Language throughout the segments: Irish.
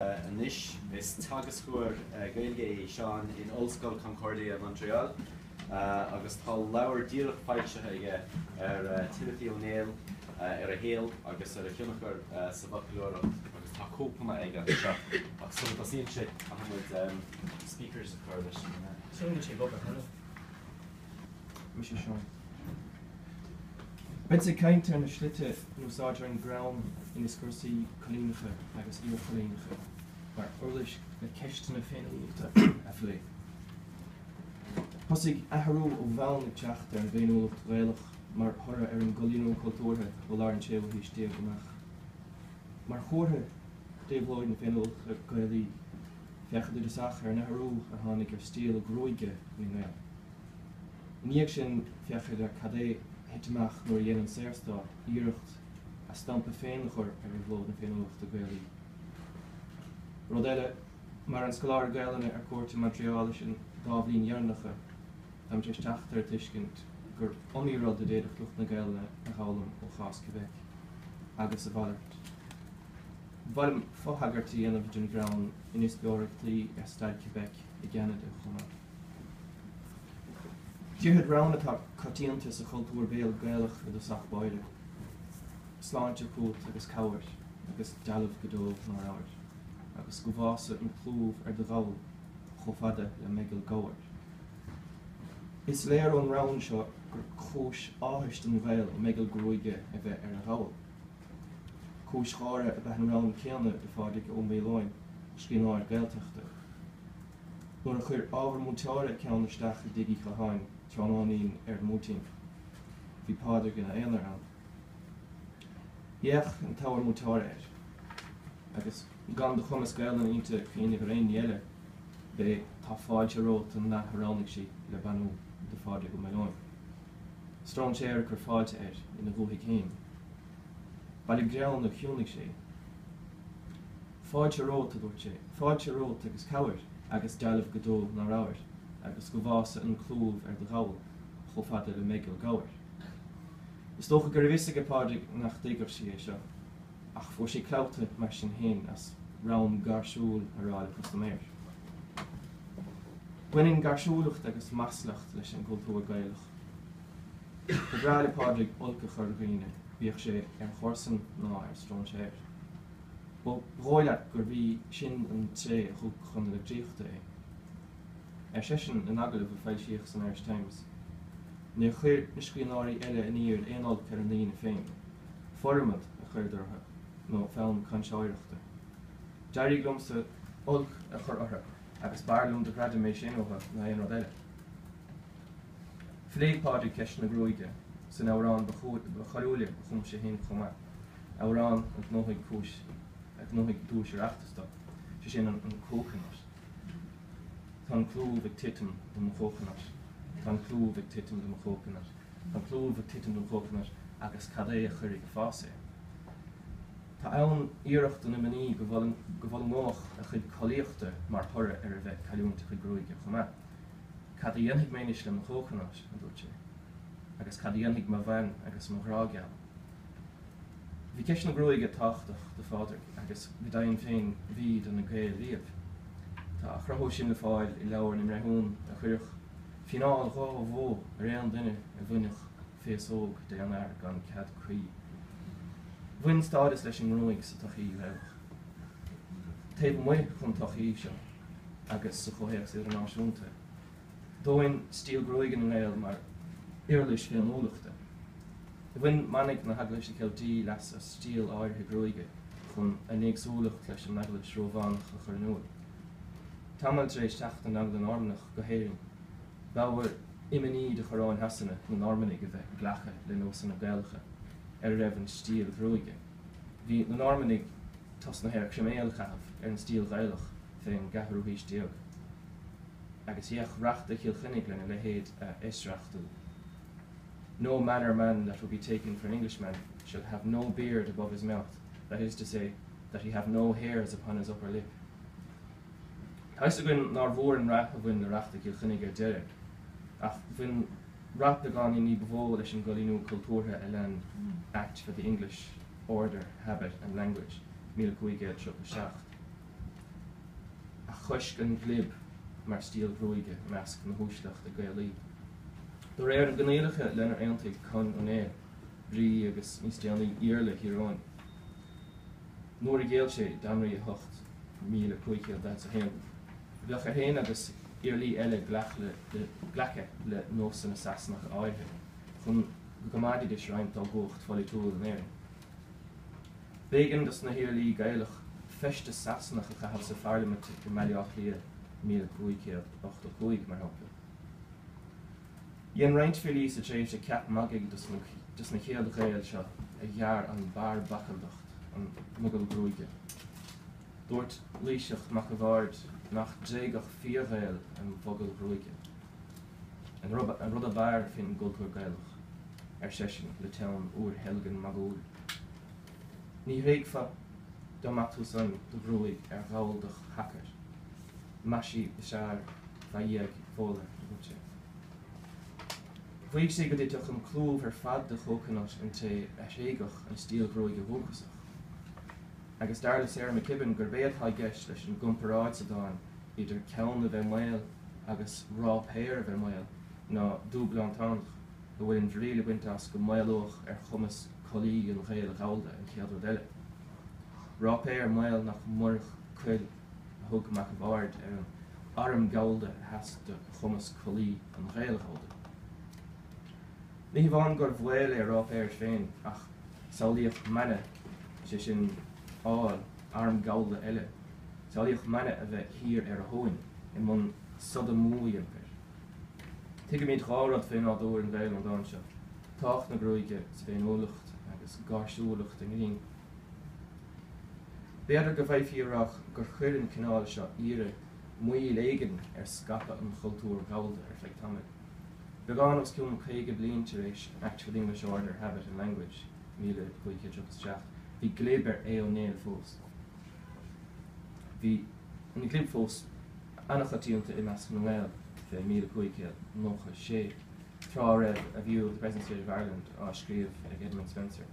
Anois is teagascóir Gaeilge é Seán in Ollscoil Concordia, Montreal, agus tá leabhar díreach foilsithe aige ar Timothy Ó Néill, ar a shaol agus ar a thionchar sa bhfoclóireacht agus tá cóipeanna aige anseo. Ach sula dtosaíonn sé, caithfidh muid speakers a chur leis an. Sula bhfuil sé ag obair cheana. Mise Seán. Beidh ag caint ar na slite a n-úsáidtear an greann i ndioscúrsaí coilíneacha agus iarchoilíneacha mar uirlis le ceisteanna féiniúlachta a phlé. Thosaigh athrú ó bhonn ag teacht ar an bhféiniúlacht Ghaelach mar thoradh ar an gcoilíniú cultúrtha ó lár an tséú haois déag amach. Mar chomhartha d'éabhlóid na féiniúlachta Gaelaí, féachfad i dtosach ar an athrú a tháinig ar stíl ghruaige na nGael. Ina dhiaidh sin, féachfad ar cad é a thit amach nuair a dhein an Saorstát iarracht a stampa féin a chur ar éabhlóid na féiniúlachta Gaelaí. Rud eile, mar an scoláire Gaelainne ar cuairt i Montreal leis an dá bhliain dheireanacha, táim tar éis teacht ar an tuiscint gur iomaí rud a d'fhéadfadh lucht na Gaelainne a dh'fhoghlaim ó chás Québec, agus a mhalairt. Ba mhaith liom fothagairt a dhéanamh den ghreann i ndíospóireachtaí ar staid Québec i gCeanada chomh maith. Déarfad rann atá coitianta sa chultúr béil Gaelach i dtosach báire, Sláinte chugat agus cabhair, agus dealbh go deo nár ramhar, agus go bhfása an clúmh ar do ghabhal chomh fada le meigeall gabhair. Is léir ón rann seo gur cúis áthais don Ghael meigeall gruaige a bheith ar a ghabhal. Cúis gháire ab ea an rann céanna do Phádraig Ó Maoileoin, scríbhneoir Gaeltachta. Nuair a chuir ábhar múinteora a ceann isteach i dtigh Uí Chatháin tráthnóinín ar an mBuailtín, bhí Pádraig ina aonar ann. D'fhéach an t-ábhar múinteora air, agus gan de chumas Gaelainne inti cuimhneamh ar aon ní eile, b'é 'Tá fáilte romhat' an nath a roghnaigh sí le beannú do Phádraig Ó Maoileoin. Stróinséir ag cur fáilte air ina dhúthaigh féin. Ba le greann a chiúnaigh sé. Fáilte romhat, a dúirt sé, fáilte romhat agus cabhair, agus dealbh go deo nár ramhar, agus go bhfása an clúmh ar do ghabhal chomh fada le meigeall gabhair. Is dócha go raibh fhios aige Pádraig nach dtuigfeadh sí é seo, ach fuair sé clabhta mar sin féin as rann gáirsiúil a rá le custaiméir. Baineann gáirsiúlacht agus maslacht leis an gcultúr Gaelach. Ba bhreá le Pádraig olc a chur ar dhaoine, bíodh sé ar chomharsan ná ar stróinséir. Ba dhóigh leat gurbh í sin an tréith a thug chun na litríochta é. Ar seisean in agallamh a foilsíodh san Irish Times, Níor chuir na scríbhneoirí eile aniar aon olc ar a ndaoine féin. Formad a chuireadar orthu, nó fonn cainteoireachta. D'éirigh liomsa olc a chur orthu agus b'fhearr liom do ghreadaim é sin uathu ná aon rud eile. Phléigh Pádraig ceist na gruaige san amhrán ba cháiliúla a chum sé féin chomh maith, amhrán a ghnóthaigh cúis, a ghnóthaigh duais Oireachtais dó, sé sin an Cócanat. Tá an clúmh ag titim do mo chócanat, tá an clúmh ag titim do mo chócanat, tá an clúmh ag titim do mo chócanat agus cad é a chuirfidh ag fás é? Tá ann iarracht den iomaí go bhfulaingeodh a chuid collaíochta mar thoradh ar a bheith ag cailliúint a chuid gruaige chomh maith. Cad a dhéanfaidh mé anois le mo chócanat? a dúirt sé. Agus cad a dhéanfaidh mo bhean agus mo ghrá geal? Bhí ceist na gruaige tábhachtach do Phádraig agus go deimhin féin bhí do na Gaeil riamh. Tá a chruthú sin le fáil i Leabhar na mBreithiún a chuirfeadh fíneáil 2 bhó ar aon duine a bhainfeadh féasóg d'aon fhear gan cead cuí. Bhain stádas leis an ngruaig sa tsochaí Ghaelach. Taobh amuigh den tsochaí seo, agus sa chomhthéacs idirnáisiúnta. D'fhóin stíl gruaige na nGael mar uirlis féiniúlachta. Bhain manaigh na hEaglaise Ceiltí leas as stíl áirithe gruaige chun a n-éagsúlacht leis an Eaglais Rómhánach a chur in iúl. Tamall tar éis teacht na nAngla-Normannach go hÉirinn, b'ábhar imní do Choróin Shasana na Normannaigh a bheith ag glacadh le nósanna Gaelacha ar a raibh an stíl ghruaige. Bhí na Normannaigh tosnaithe ar chroiméal a chaitheamh ar an stíl Ghaelach fén gceathrú haois déag, agus d'fhéach Reachta Chill Chainnigh lena leithéid a eisreachtú, No manor man that will be taken for an Englishman shall have no beard above his mouth, that is to say, that he have no hairs upon his upper lip. Tá fhios againn nár mhór an rath a bhain le Reachta Chill Chainnigh ar deireadh, ach bhain rath beagáinín ní ba mhó leis an gcoilíniú cultúrtha a lean Act for the English Order, Habit and Language, 1537. choisc an ghlib mar stíl ghruaige i measc na huaisleachta Gaelaí. De réir na gcoinníollacha lenar aontaigh Conn Ó Néill, rí agus, níos déanaí, Iarla Thír Eoghain, nuair a ghéill sé d'Anraí a hOcht, 1541, bheadh air féin agus iarlaí eile glacadh le nósanna Sasanacha áirithe chun go gcoimeádfaidís roinnt dá gcumhacht pholaitiúil in Éirinn. B'éigean dos na hIarlaí Gaelach feisteas Sasanach a chaitheamh sa Pharlaimint i mBaile Átha Cliath 1585, mar shampla. Dhein roinnt filí sa tréimhse ceap magaidh dos na chéad Ghaeil seo a ghearr an barr bacaldacht, an mogall gruaige. Dúirt Laoighseach Mac a' Bhaird nach dtréigfeadh fíor-Ghael a mhogail ghruaige. An rud ab fhearr fén gcultúr Gaelach, ar seisean le teann úr-theilgean magúil. Ní thréigfeá, dá mbeadh tú san, do ghruaig ar ghalldacht shacair. Maisí is fhearr fá dhiaidh Fódhla, a dúirt sé. Mhaígh sé go dtitfeadh an clúmh ar fad de chócanut an té a thréigfeadh an stíl ghruaige dhúchasach. Agus dar le Sarah McKibben gurb é atá i gceist leis an gcomparáid sa dán idir ceann a bheith maol agus ráipéar a bheith maol ná double entendre a bhfuil an bhrí le baint as go maolódh ar chumas collaí an Ghaeil ghallda an chéad rud eile. Ráipéar maol nach mairfeadh coill a thug Mac a' Bhaird ar an arm gallda a sheas do chumas collaí an Ghaeil ghallda. Ní hamháin gur mhaol é ráipéar féin ach samhlaíodh manna, sé sin ál, arm gallda eile, samhlaíodh manna a bheith thiar ar a thóin i mbun sodomú a dhéanamh air. Tuigimid dhá rud fé nádúr an Ghaeil ón dán seo, tábhacht na gruaige sa bhféiniúlacht agus gáirsiúlacht a ngrinn. B'fhéidir go bhféadfaí a rá gur chuir an cineál seo aoire moill éigin ar scaipeadh an chultúir ghallda ar feadh tamaill. Beagán os cionn 50 bliain tar éis Act for the English Order, Habit and Language, 1537, bhí glib ar Aodh Ó Néill fós. Bhí an ghlib fós an-choitianta i measc na nGael fé 1596, tráth a raibh A View of the Present State of Ireland á scríobh ag Edmund Spenser,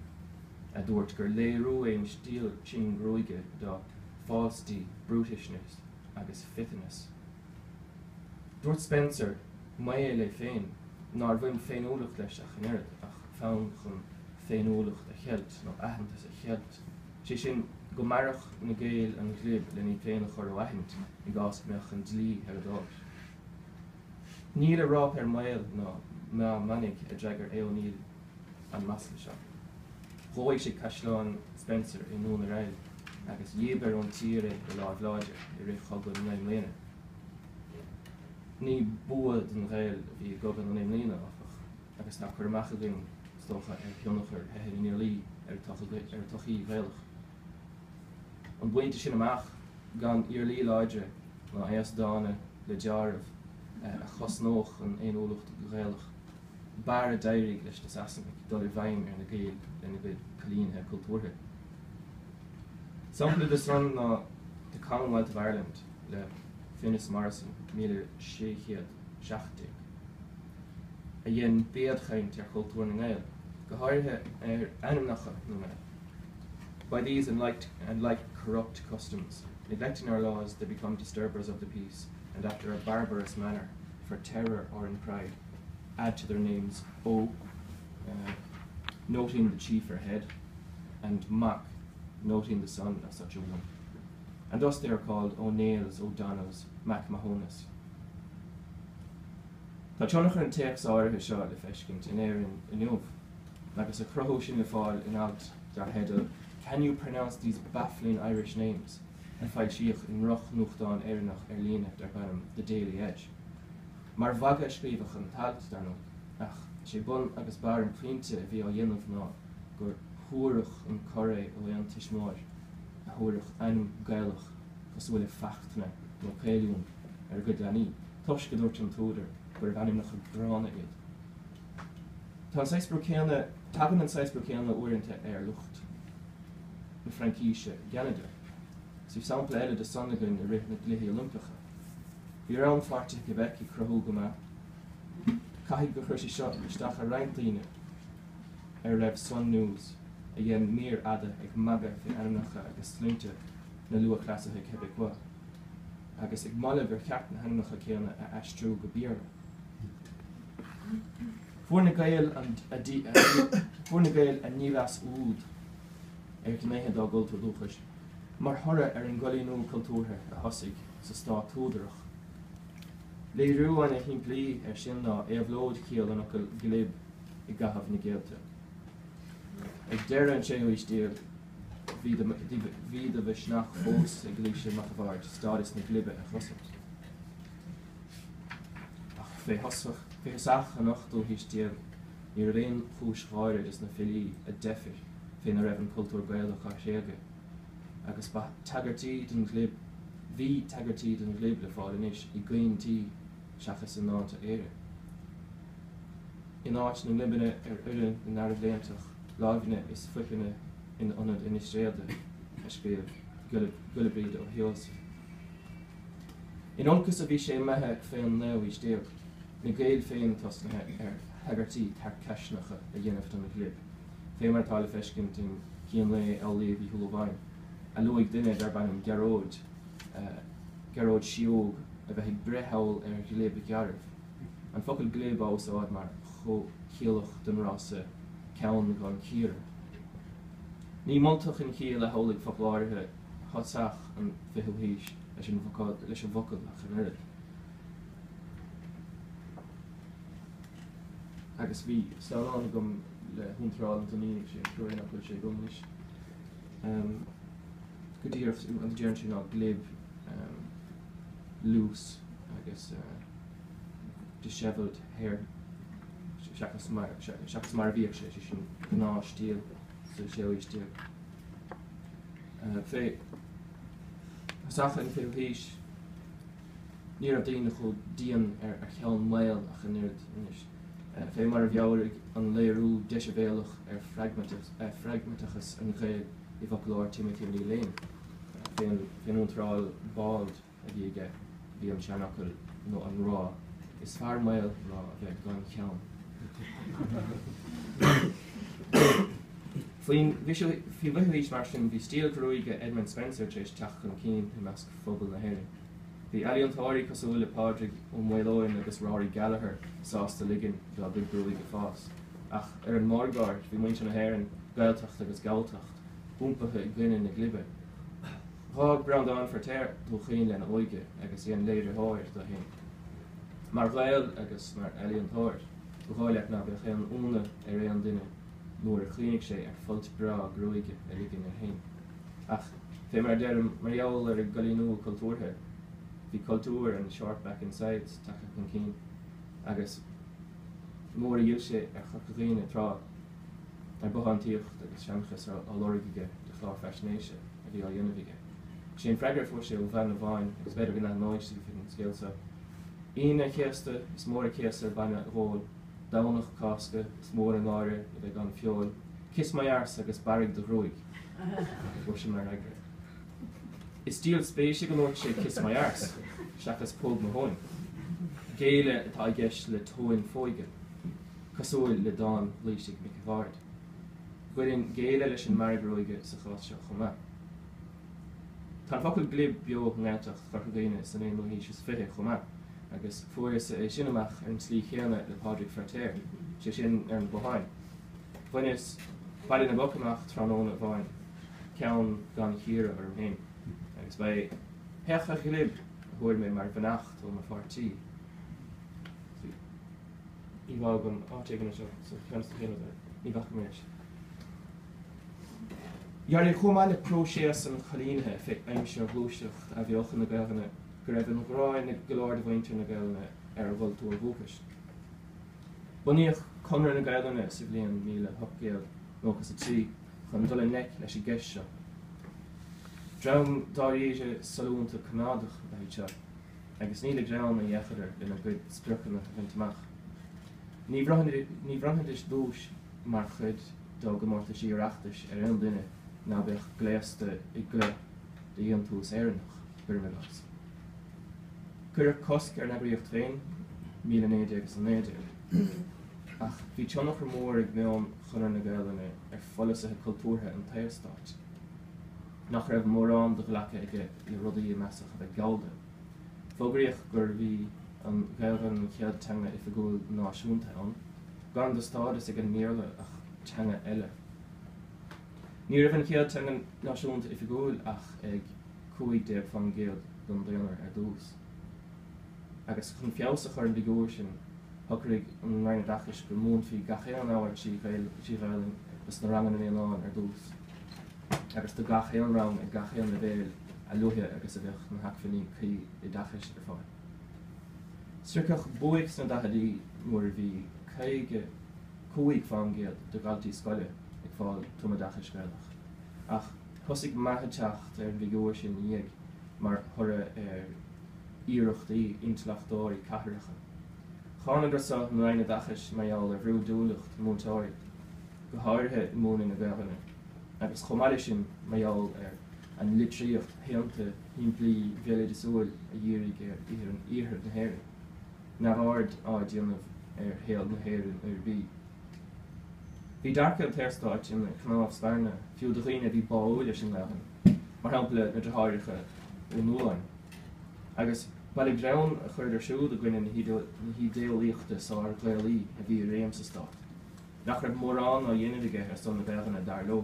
a dúirt gur léiriú é an stíl sin gruaige do falsity, brutishness agus filthiness. Dúirt Spenser, maol é féin, nár bhain féiniúlacht leis ach an oiread, ach fonn chun féiniúlacht a cheilt, nó aitheantas a cheilt, sé sin, go mbearrfadh na Gaeil an ghlib len iad féin a chur ó aithint i gcás go mbeadh an dlí ar a dtáis. Ní le ráipéar maol ná meá manaigh a d'fhreagair Aodh Ó Néill an masla seo. Dhóigh sé caisleán Spenser i nDún Irial agus dhíbir ón tír é le láimh láidir i rith Chogadh na Naoi mBliana. Ní bua don Ghael a bhí i gCogadh na Naoi mBliana, áfach, agus tá cur amach againn, is dócha, ar thionchar theitheadh na nIarlaí ar an tsochaí Ghaelach. An pointe sin amach, gan Iarlaí láidre ná aos dána le deáramh a chosnódh an fhéiniúlacht Ghaelach, b'fhearr a d'éirigh leis na Sasanaigh dul i bhfeidhm ar na Gaeil lena gcuid coilínithe cultúrtha. Sampla de san ná The Commonwealth of Ireland le Finis Morrison, 1617, a dhein béadchaint ar chultúr na nGael, go háirithe ar ainmneacha na nGael. By these and like, and like corrupt customs, neglecting our laws, they become disturbers of the peace, and after a barbarous manner, for terror or in pride, add to their names O, uh, noting the chief or head, and Mac, noting the son of such a one. And thus they are called O'Neills, O'Donnells, Mac Mahonas. Tá tionchar an téacs áirithe seo le feiscint in Éirinn inniu, agus a chruthú sin le fáil in alt dar theideal Can you pronounce these baffling Irish names? a foilsíodh i ndrochnuachtán Éireannach ar líne darb ainm The Daily Edge. Mar mhagadh a scríobhadh an t-alt, dar ndóigh, ach sé bun agus barr an phointe a bhí á dhéanamh ná gur shuarach an cor é ó aon tuismitheoir a thabharfadh ainm Gaelach cosúil le Fachtna nó Caolionn ar a gcuid leanaí, toisc, a dúirt an t-údar, gurbh ainmneacha gránna iad. Tá an saghas brú céanna, tagann an saghas brú céanna uaireanta ar lucht na Fraincíse i gCeanada. Is bhí sampla eile de san againn i rith na gCluichí Oilimpeacha. Bhí rannpháirtithe Quebec ag cruthú go maith. Caithfidh gur chuir sé seo isteach ar roinnt daoine ar raibh Sun News, a dhein mír fhada ag magadh fé ainmneacha agus sloinnte na lúthchleasaithe Quebecois. agus ag moladh gur cheart na hainmneacha céanna a aistriú go Béarla. Fuair na Gaeil an Fuair na Gaeil a ndímheas úd ar ghnéithe dá gcultúr dúchais mar thoradh ar an gcoilíniú cultúrtha a thosaigh sa stát Túdarach. Léiriú ana-shimplí air sin ná éabhlóid chiall an fhocail 'glib' i gcaitheamh na gcéadta. Ag deireadh an tséú haois déag, bhí de mhisneach fós ag Laoise Mac a' Bhaird stádas na glibe a chosaint. Ach fé thosach an ochtú haois déag, ní raibh aon chúis gháire dos na filí a deifir féna raibh an cultúr Gaelach á thréigeadh, agus ba tagairtí don ghlib bhí tagairtí don ghlib le fáil anois i gcaointí seachas i ndánta aoire. In áit na nglibeanna ar fhoireann na nDairbhléinteach, láimheanna is fuipeanna in ionad Inis Réada, a scríobh Giolla Bríde Ó hEodhasa. In olcas a bhí sé imithe fén naoú haois déag, na Gaeil féin tosnaithe ar thagairtí tarcaisneacha a dhéanamh don ghlib, fé mar atá le feiscint in Cín Lae Amhlaoibh Uí Shúilleabháin, a luaigh duine darb ainm Gearóid, Gearóid Síóg, a bheith ag breith thall ar ghlib gharbh. An focal glib á úsáid mar chomhchiallach don fhrása ceann gan cíoradh. Ní moltach an chiall a shamhlaigh foclóirithe thosach an fichiú haois leis an leis an bhfocal ach an oiread. Agus bhí sleamhnán agam le hiontráil an Duinnínigh, sé an trua nach bhfuil sé agam anois. Go díreach, an deireann sé ná glib, loose agus dishevelled hair seachas mar seachas mar a bhíodh sé, sé sin gnáthstíl sa séú haois déag. Fé thosach an fichiú haois ní raibh daoine chomh dian ar cheann maol ach an oiread anois. Fé mar a mheabhraigh an léiriú deisbhéalach ar phragmatachas an Ghaeil i bhfoclóir Timothy O'Neill Lane, fén iontráil 'bald' a bhí aige, bhí an seanfhocal nó an rá, 'Is fearr maol ná a bheith gan cheann'. Faoin bhfichiú haois, mar sin, bhí stíl ghruaige Edmund Spenser tar éis teacht chun cinn i measc phobal na hÉireann. Bhí ealaíontóirí cosúil le Pádraig Ó Maoileoin agus Rory Gallagher sásta ligean dá gcuid gruaige fás. Ach ar an mórgóir, bhí muintir na hÉireann, Gaeltacht agus Galltacht, iompaithe i gcoinne na glibe. Dh'fhág Breandán Feirtéar Dún Chaoin lena óige agus dhein léiritheoir de féin. Mar Ghael agus mar ealaíontóir, ba dhóigh leat ná beadh aon ionadh ar aon duine nuair a chuimhnigh sé ar folt breá gruaige a ligean air féin. Ach, fé mar a deirim, mar gheall ar an gcoilíniú cultúrtha, bhí cultúr an short back and sides tagtha chun cinn agus mór a d'fhill sé ar Chorca Dhuibhne tráth, ar bothántaíocht agus seanchas á lorg aige do chlár faisnéise a bhí á dhéanamh aige. Sé an freagra a fuair sé ó bhean amháin, agus b'fhéidir go n-aithneoidh sibh an scéal seo, Aoine an Chéasta, is mór an céasadh bainne a dh'ól, Domhnach Cásca, is mór an náire a bheith gan feoil, Kiss my arse agus bearraigh do ghruaig! a fuair sé mar fhreagra. Is díol spéise go ndúirt sé 'kiss my arse' seachas 'póg mo thóin'. Géilleadh atá i gceist le tóin phóige, cosúil le dán Laoisigh Mhic a' Bhaird. Goineann géilleadh leis an mbearradh gruaige sa chás seo chomh maith. Tá an focal glib beo i nGaeltacht Chorca Dhuibhne san aonú haois is 20 chomh maith, agus fuaireas-sa é sin amach ar an tslí chéanna le Pádraig Feirtéar, sé sin ar na botháin. Bhaineas Baile na bPoc amach tráthnóna amháin, ceann gan chíoradh orm féin, agus ba é 'Féach a ghlib! a fuair mé mar bheannacht ó mo pháirtí. Íomhá agam áit éigin anseo sa cheann sa chéad rud ní bhfaca mé leis. D'éirigh chomh maith le próiseas an choilínithe fé aimsir ghluaiseacht athbheochan na Gaelainne go raibh an ghráin ag go leor de mhuintir na Gaelainne ar a gcultúr dhúchais. Bunaíodh Conradh na Gaelainne sa bhliain 1893 chun dul i ngleic leis an gceist seo. Dream dáiríre sollúnta coimeádach ab ea iad seo, agus ní le greann a d'fhéachadar lena gcuid spriocanna a bhaint amach. Ní bhronnfaidís duais mar chuid dá gcomórtaisí Oireachtais ar aon duine ná beadh gléasta i gculaith de dhéantús Éireannach, cuirim i gcás. Cuireadh cosc ar an eagraíocht féin, 1919, ach bhí tionchar mór ag meon Chonradh na Gaelainne ar pholasaithe cultúrtha an tSaorstáit, nach raibh mórán de ghlacadh aige le rudaí a measadh a bheith gallda. Fógraíodh gurbh í an Ghaelainn an chéad teanga oifigiúil náisiúnta ann, gan de stádas ag an mBéarla ach teanga eile. Ní raibh an chéad teanga náisiúnta oifigiúil ach ag 15% den daonra ar dtús. Agus chun feabhas a chur ar an bhfigiúr sin, shocraigh an Roinn Oideachais go múinfí gach aon ábhar trí Ghaelainn dos na ranganna naíonáin ar dtús, agus do gach aon rang ag gach aon leibhéal a luaithe agus a bheadh na hacmhainní cuí oideachais ar fáil. Sroicheadh buaic sna daicheadaí nuair a bhí 55% de dhaltaí scoile ag fáil tumoideachais Ghaelach, ach thosaigh meath ag teacht ar an bhfigiúr sin ina dhiaidh mar thoradh ar iarrachtaí intleachtóirí cathracha. Cháineadar seo an Roinn Oideachais mar gheall ar bhrúidiúlacht múinteoirí, go háirithe i múineadh na Gaelainne, agus chomh maith leis sin mar gheall ar an litríocht shaonta shimplí bhéaloideasúil a dhírigh ar iarthar na hÉireann, neamhaird á déanamh ar shaol na hÉireann uirbí. Bhí dearcadh an tSaorstáit ina chnámh spairne fiú do dhaoine a bhí báúil leis an nGaelainn, mar shampla na deartháireacha Ó Nualláin. Agus ba le greann a chuireadar siúd i gcoinne na hídéolaíochta sár-Ghaelaí a bhí i réim sa stát, nach raibh mórán á dhéanamh aige ar son na Gaelainne, dar leo.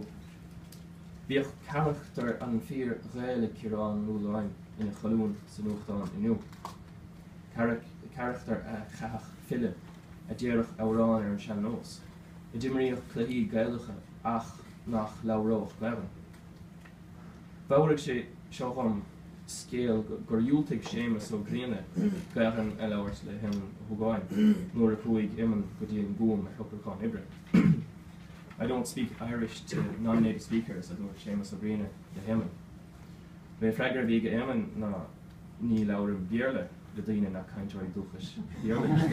Bhíodh carachtar an fhíor-Ghaeil ag Ciarán Ó Nualláin ina cholún sa nuachtán Inniu, carachtar a chaithfeadh filleadh, a déarfadh amhrán ar an sean-nós, a d'imríodh cluichí Gaelacha ach nach labhródh Gaelainn. Mheabhraigh sé seo dhom scéal gur dhiúltaigh Séamus Ó Grianna Gaelainn a labhairt le hÉamonn Ó hÓgáin nuair a chuaigh Éamonn go dtí an Gúm ar shocrúchán oibre. I don't speak Irish to non-native speakers, a dúirt Séamus Ó Grianna le hÉamonn. B'é an freagra a bhí ag Éamonn ná ní labhraím Béarla le daoine nach cainteoirí dúchais Béarla iad.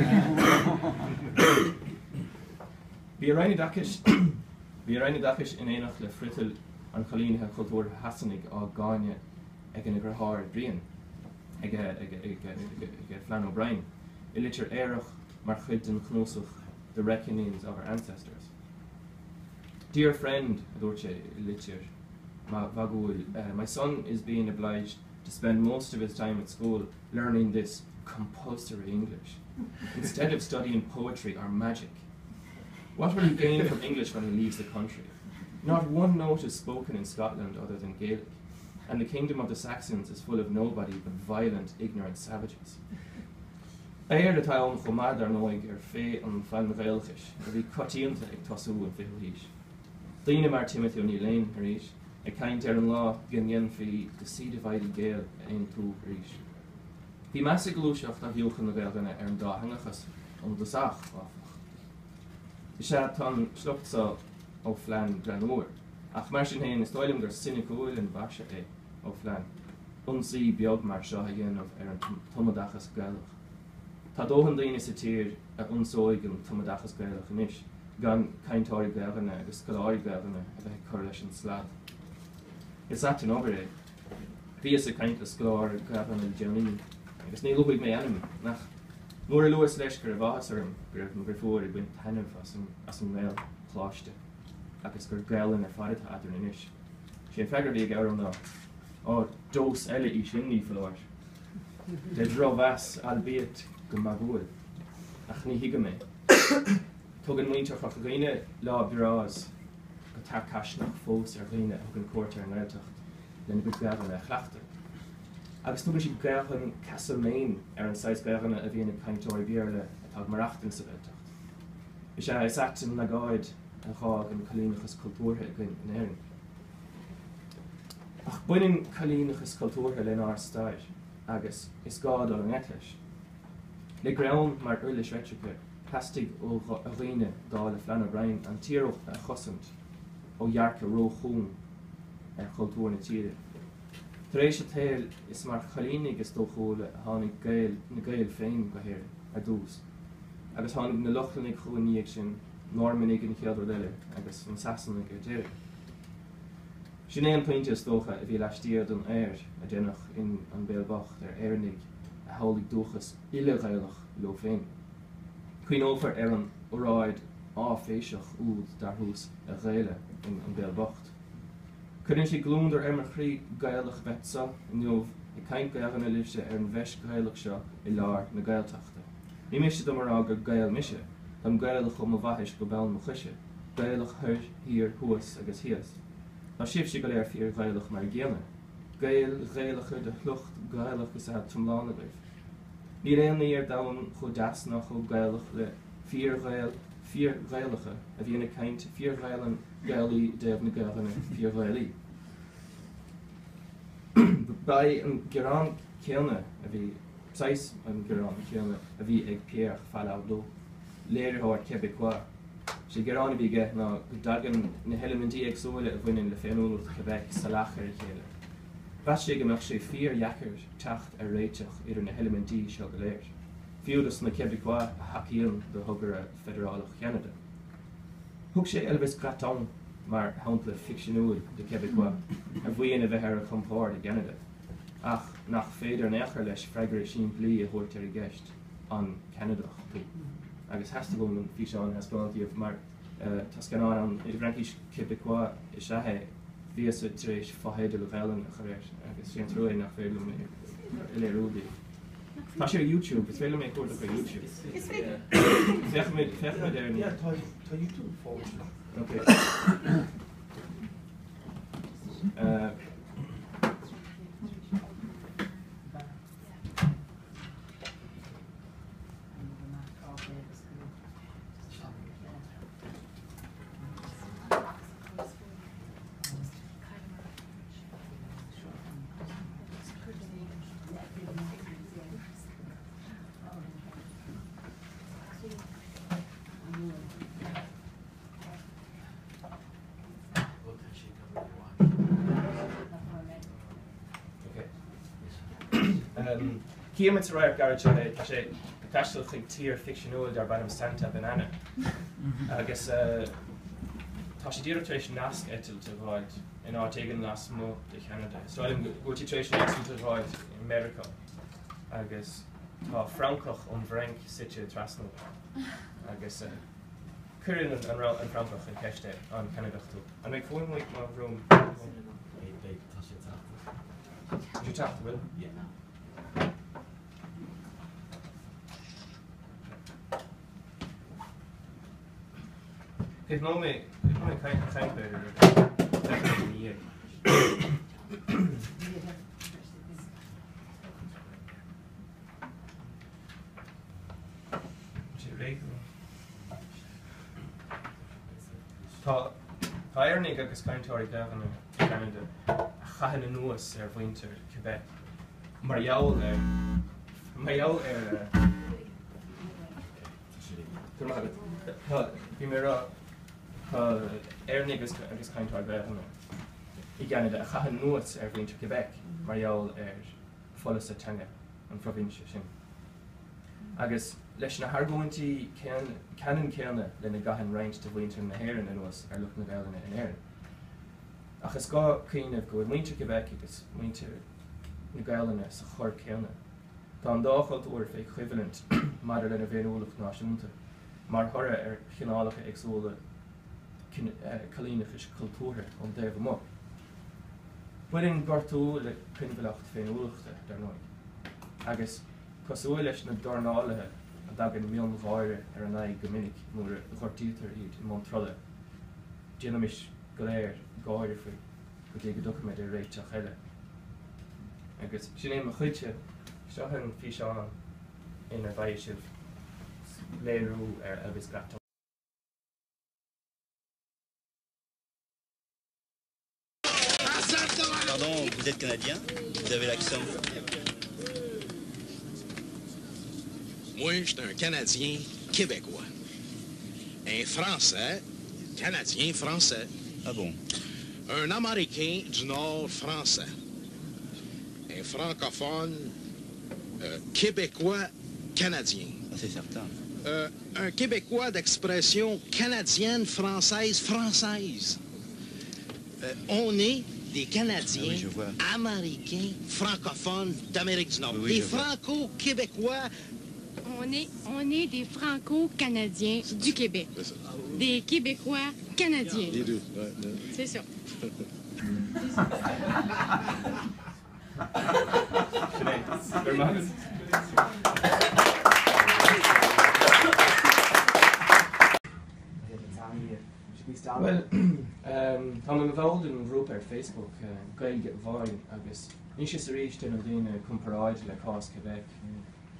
Bhí an Roinn Oideachais Bhí an Roinn Oideachais in éineacht le friotal an choilínithe chultúrtha Shasanaigh á gcáineadh ag a dheartháir Brian, ag ag Flann O'Brien, i litir aorach mar chuid den chnuasach The Reckonings of Our Ancestors. Dear friend, a dúirt sé i litir mhagúil, my son is being obliged to spend most of his time at school learning this compulsory English, instead of studying poetry or magic. What will he gain from English when he leaves the country? Not one note is spoken in Scotland other than Gaelic, and the kingdom of the Saxons is full of nobody but violent, ignorant savages. Éard atá ann chomh maith, dar ndóigh, ar féith an phan-Ghaelachais a bhí coitianta ag tosú an fichiú haois. Daoine mar Timothy O'Neill Lane, arís, ag caint ar an lá go ndéanfaí the sea-divided Gael a aontú arís. Bhí meas ag gluaiseacht athbheochan na Gaelainne ar an dátheangachas ón dtosach, áfach. Is ea, tá an sliocht seo ó Flann greannmhar, ach mar sin féin, is dóigh liom gur soiniciúil an mhaise é ó Flann ionsaí beag mar seo a dhéanamh ar an tumoideachas Gaelach. Tá dóthain daoine sa tír a ionsóidh an tumoideachas Gaelach anois gan cainteoirí Gaelainne agus scoláirí Gaelainne a bheith ag cur leis an slad. Is ait an obair é. Bhíos ag caint le scoláire Gaelainne le déanaí, agus ní luafaidh mé a ainm, ach nuair a luas leis go raibh áthas orm go raibh mo dhrifiúr ag baint taitneamh as an as an nGaelcholáiste agus gur Gaelainn ar fad atá eadrainn anois, sé an freagra a bhí aige orm ná, Ó, dose eile í sin, ní foláir. Le drochmheas, albeit go magúil. Ach ní thuigim é. Tugann muintir Chorca Dhuibhne lá breás go tarcaisneach fós ar dhaoine a thugann cuairt ar an nGaeltacht lena gcuid Gaelainne a chleachtadh. Agus tugann siad Gaelainn Castlemaine ar an saghas Gaelainne a bhíonn ag cainteoirí Béarla atá ag maireachtaint sa Ghaeltacht. Is ea, is ait an leagáid a dh'fhág an coilíneachas cultúrtha againn in Éirinn. Ach baineann coilíneachas cultúrtha lenár stair agus is gá dul i ngleic leis. Le greann mar uirlis reitrice, theastaigh ó dhaoine dála Flann O'Brien an tír a chosaint ó dhearcadh róchúng ar chultúr na tíre. Tar éis an tsaoil, is mar choilínigh is dóchúla a tháinig Gaeil, na Gaeil féin go hÉirinn ar dtús, agus tháinig na Lochlannaigh chugainn ina dhiaidh sin, Normannaigh an chéad rud eile, agus na Sasanaigh ar deireadh. Sin é an pointe is dócha a bhí laistiar den aoir a deineadh in An Béal Bocht ar Éireannaigh a shamhlaigh dúchas uile-Ghaelach leo féin. Cuimhneofar ar an oráid áiféiseach úd dar tús 'A Ghaela' in An Béal Bocht. Cuireann sé gliondar ar mo chroí Gaelach a bheith anso inniu. Ag caint Gaelainne libhse ar an bhfeis Ghaelach seo i lár na Gaeltachta. Ní miste dom a rá gur Gael mise. Táim Gaelach ó mo bhaithis go bonn mo choise. Gaelach thoir, thiar, thuas agus thíos. Tá sibhse go léir fíor-Ghaelach mar a gcéanna. Gaeil Ghaelacha de shliocht Gaelach is ea an t-iomlán agaibh. Níl aon ní ar domhan chomh deas ná chomh Gaelach le fíor-Ghaeil fíor-Ghaelacha a bhíonn ag caint fíor-Ghaelainn Gaelaí i dtaobh na Gaelainne fíor-Ghaelaí. Ba é an gearán céanna a bhí, saghas an gearán céanna a bhí ag Pierre Falardeau, léiritheoir Québécois. Sé an gearán a bhí aige ná go dtagann na heilimintí éagsúla a bhaineann le féiniúlacht Québec salach ar a chéile. Mheas sé go mbeadh sé fíor-dheacair teacht ar réiteach idir na heilimintí seo go léir, fiú dos na Québécois a thacaíonn do thogra feidearálach Cheanada. Thug sé Elvis Gratton mar shampla ficseanúil de Québécois a mhaíonn a bheith ar a chompord i gCeanada, ach nach féidir in aon chor leis freagra simplí a thabhairt ar an gceist, an Ceanadach tú? Agus theastaigh uaim an físeán a thaispeáint daoibh mar tá scannán ann i bhFraincis Québécois is ea é, bhíothas tar éis fotheidil Ghaelainne a chur air agus sé an trua é nach féidir liom é a léiriú daoibh. Tá sé ar YouTube, is féidir liom é a chuardach ar YouTube. Is féidir. Féachfaimid, féachfaimid air. Yeah, tá, tá YouTube fós. Ok. Uh, Címid sa radharc gairid seo é, tá sé ag taisteal chuig tír ficseanúil darb ainm Santa Banana agus tá sé díreach tar éis nasc-eitilt a fháilt in áit éigin lasmuigh de Cheanada. Is dóigh liom go bhfuil sé tar éis an eitilt a fháilt i Meiriceá agus tá Francach ón bhFrainc suite trasna uaidh agus cuireann an Francach an cheist air, an Ceanadach tú? An mbeidh fuaim uaidh má bhrúim? Beidh, beidh, tá sé ag teacht. Tá sé ag teacht, an bhfuil? Yeah. Críochnóidh mé, críochnóidh mé caint, caint b'fhéidir féachfaidh ina dhiaidh. Sé réidh nó? Tá tá Éireannaigh agus cainteoirí Gaelainne i gCeanada a chaitheann anuas ar mhuintir Quebec mar gheall ar mar gheall ar Go raibh maith agat. Tá bhí mé ag rá tá Éireannaigh agus agus cainteoirí Gaelainne i gCeanada a chaitheann anuas ar mhuintir Quebec mar gheall ar pholasaithe teanga an phroibhinse sin. Agus leis na hargóintí ceannann céanna lena gcaitheann roinnt de mhuintir na hÉireann anuas ar lucht na Gaelainne in Éirinn. Ach is gá cuimhneamh go bhfuil muintir Quebec agus muintir na Gaelainne sa chor céanna. Tá an dá chultúr fé choimhlint maidir lena bhféiniúlacht náisiúnta, mar thoradh ar chineálacha éagsúla coilíneachais cultúrtha ón dtaobh amuigh. Baineann gortú le coinbhleacht féiniúlachta, dar ndóigh. Agus cosúil leis na dornálaithe a dtagann miongháire ar a n-aghaidh go minic nuair a ghortaítear iad i mbun troda, déanaimis go léir gáire faoi go dtí go dtiocfaimid ar réiteach eile. Agus sin é mo chuidse. Seo an físeán ina bhfaighidh sibh léiriú ar Elvis Gratton. Pardon, vous êtes canadien Vous avez l'accent. Moi, je suis un Canadien québécois. Un Français, Canadien français. Ah bon Un Américain du Nord français. Un francophone euh, québécois canadien. Ah, c'est certain. Euh, un Québécois d'expression canadienne, française, française. Euh, on est des Canadiens, Ah oui, je vois. Américains, francophones d'Amérique du Nord. Oui, oui, des je vois. Franco-Québécois. On est, on est des Franco-Canadiens du Québec. Des Québécois canadiens. Les deux. ouais, ouais. C'est ça. Sin é. Go raibh maith agat. Bhuel, tá mé i mo bhall den ghrúpa ar Facebook, Gaeilge Amháin, agus anois is arís déanann daoine comparáid le cás Québec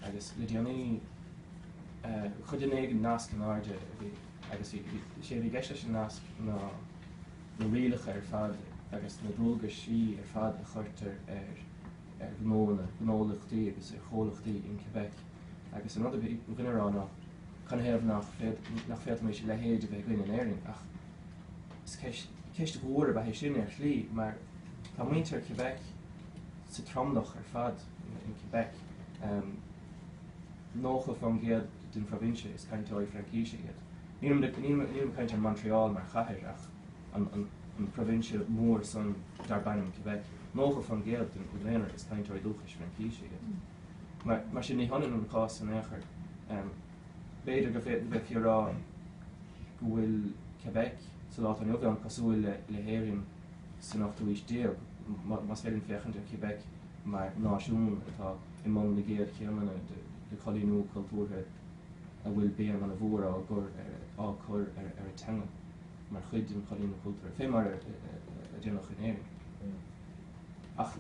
agus le déanaí chuir duine éigin nasc in airde a bhí agus sé a bhí i gceist leis an nasc ná na rialacha ar fad agus na dualgaisí ar fad a chuirtear ar ar ghnóanna, gnólachtaí agus ar chomhlachtaí in Québec agus an rud a bhí an duine a rá ná canathaobh nach nach bhféadfaimis a leithéid a bheith againn in Éirinn ach is ceist ceist mhór ab ea é sin ar shlí mar tá muintir Québec sa tromlach ar fad in Québec. 90% den phroibhinse is cainteoirí Fraincíse iad. Nílim nílim ag caint ar Montreal mar chathair ach an an proibhinse mór san darb ainm Québec, 90% den dhaonra is cainteoirí dúchais Fraincíse iad. Mar mar sin ní hionann an cás in aon chor. B'fhéidir go bhféadfaí a rá go bhfuil Québec sa lá atá inniu ann cosúil le le hÉirinn san ochtú haois déag, más féidir linn féachaint ar Québec mar náisiún atá i mbun na gcéad chéimeanna de choilíniú cultúrtha a bhfuil béim an-mhór á gcur á cur ar a teanga mar chuid den choilíniú cultúrtha, fé mar a déanadh in Éirinn. Ach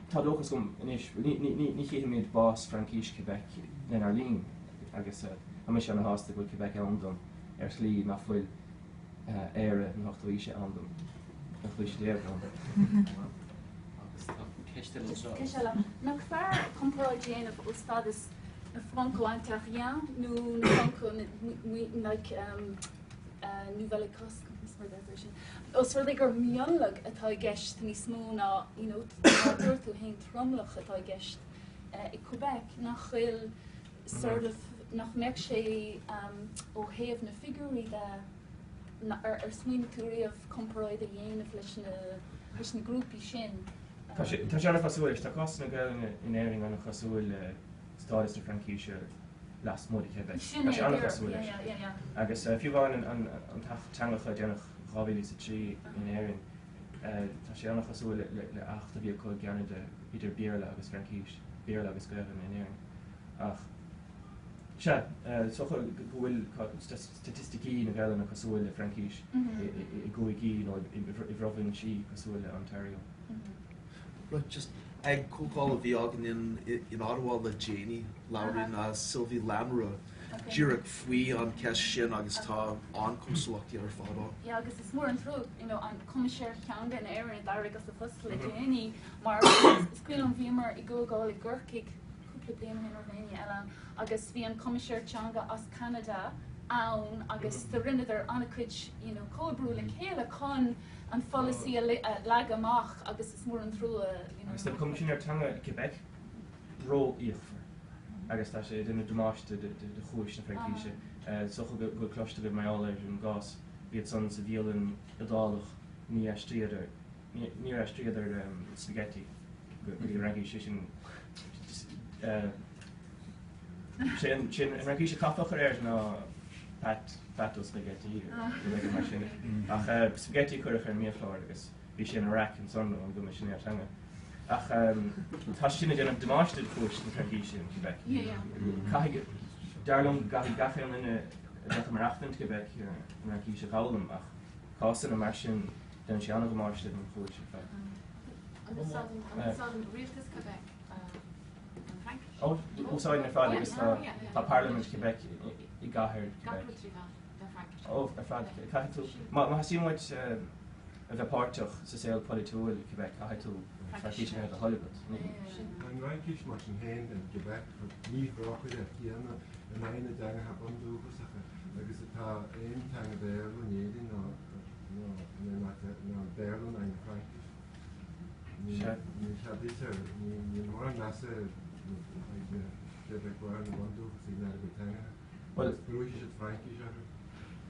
tá dóchas agam anois, ní chífimid bás Fraincis Québec lenár linn agus tá mise ana-shásta go bhfuil Québec ann dom ar shlí nach bhfuil Éire na hochtú haoise ann dom, ochtú haoise déag ann dom. Agus tá ceist eile anseo. Ceist eile. Nach fearr comparáid a dhéanamh ó stádas na Franco-Ontariens nó na Franco like um, uh, Nouvelle-Écosse sin. Os rud é gur mionlach atá i gceist níos mó ná you know, dúirt tú féin tromlach atá i gceist uh, i Quebec nach bhfuil sort of nach mbeadh sé ó thaobh na figiúirí de ar ar smaoinigh tú riamh comparáid a dhéanamh leis na leis na grúpaí sin? Tá sé tá sé an-chosúil leis. Tá cás na Gaelainne in Éirinn an-chosúil le stádas na Fraincíse lasmuigh de Québec. Sin Tá é, sé an-chosúil yeah, leis. yeah, yeah, yeah. Agus fiú amháin an an tAcht Teangacha a déanadh 2003 in Éirinn, tá sé an-chosúil le le acht a bhí acu i gCeanada idir Béarla agus Fraincis, Béarla agus Gaelainn in Éirinn. Ach, sea, is dócha go bhfuil staitisticí na Gaelainne cosúil le Fraincis i gcúigí nó i bproibhinsí cosúil le Ontario. Right, just ag comhdháil a bhí againn in Ottawa le déanaí, labhraíonn Sylvie Lamoureux díreach faoi an cheist sin agus tá an-chosúlachtaí ar fad ann. Yeah, agus is mór an trua, you know, an Coimisinéir Teanga in Éirinn a d'éirigh as a phost le déanaí mar is cuimhin liom bhíomar i gcomhdháil i gCorcaigh cúpla bliain ó shin raibh éinne eile ann agus bhí an Coimisinéir Teanga as Ceanada ann agus do rinneadar an-chuid you know comhoibriú le chéile chun an pholasaí a leagadh amach agus is mór an trua you know. Agus tá an Coimisinéir Teanga i Quebec ró-fhíochmhar agus tá sé ag déanamh damáiste do chúis na Fraincíse. Is dócha go bhfuil cloiste agaibh mar gheall ar an gcás bhí ansan sa bhialann Iodálach ní aistríodar Níor aistríodar spaghetti go dtí an Fhraincis, sé sin, sé an Fhraincis a chaithfeá a chur air ná pâte, pâte au spaghetti nó rud éigin mar sin. Ach spaghetti a cuireadh ar an mbiachlár agus bhí sé ina raic ansan an gcuma sin ar theanga. Ach tá sé sin ag déanamh damáiste do chúis na Fraincíse in Quebec. Caithfidh, dar liom go gcaithfidh gach aon duine a bheadh ag maireachtaint in Quebec an Fhraincis a dh'fhoghlaim ach cásanna mar sin Déanann sé an-dhamáiste don chúis ar fad. An úsáideann rialtas Quebec an Fhraincis? Ó, úsáideann ar fad agus tá Parlaimint Quebec i gcathair Quebec. Gach rud trí mheán na Fraincise. Ó, ar fad. Caithfidh tú, má theastaíonn uait a bheith páirteach sa saol polaitiúil i Quebec, caithfidh tú Fraincis a bheith ar do thoil agat. Tá an Fhraincis mar sin féin in Quebec ní thrócaire céanna in aghaidh na dteangacha bundúchasacha agus atá aon teanga Bhéarla in Éirinn ná ná Béarla ná na Fraincis. Ní cheadaítear, níl mórán measa ag na Québécois na bundúchasaigh ná ar a gcuid teangacha. Agus brúfaidh siad Fraincis orthu.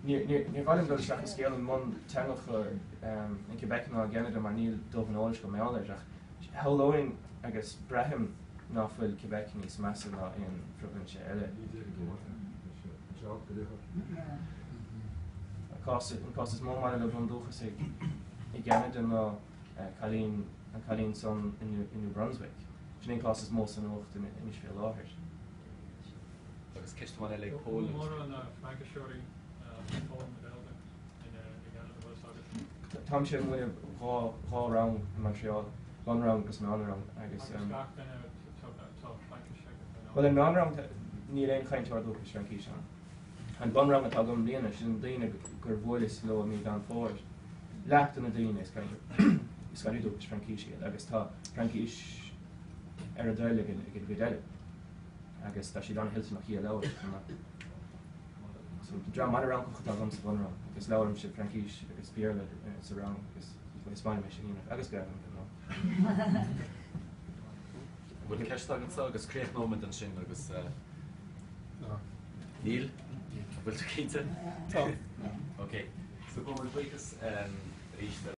Níor mhaith liom dul isteach i scéal na mbunteangacha in Quebec ná i gCeanada mar níl dóthain eolais agam mar gheall air ach shamhlóinn agus braithim ná fuil Quebec níos measa ná aon phroibhinse eile. Ní déarfainn go bhfuil. Tá sé olc go leor. An cás is mó maidir le bundúchasaigh i gCeanada ná cailín an cailín san i New Brunswick. Sin é an cás is mó sa nuacht anois fé láthair. Agus ceist amháin eile ag Pól. An bhfuil mórán Frainciseoirí ag foghlaim na Gaeilge i gCeanada, an bhfuil a fhios agat? Táimse ag múineadh 2 rang i Montreal, bunrang agus meánrang agus. Agus gach duine tá Fraincis acu nó? Bhuel an meánrang níl aon chainteoir dúchais Fraincíse ann. An bunrang atá agam i mbliana, sin daoine gur bhuaileas leo i mí Mheán Fómhair. Leath de na daoine is cainteoirí dúchais Fraincíse iad agus tá Fraincis ar a dtoil ag an gcuid eile agus tá siad an-thoilteanach í a labhairt chomh maith. So dream an-Fhrancach atá agam sa bhunrang agus labhraímse Fraincis agus Béarla sa rang agus is maith liom é sin a dhéanamh agus Gaeilge ar ndóigh. An bhfuil ceist agatsa agus críochnóimid ansin agus Níl? An bhfuil tú cinnte? Tá. Ok. So gabhaimid buíochas arís.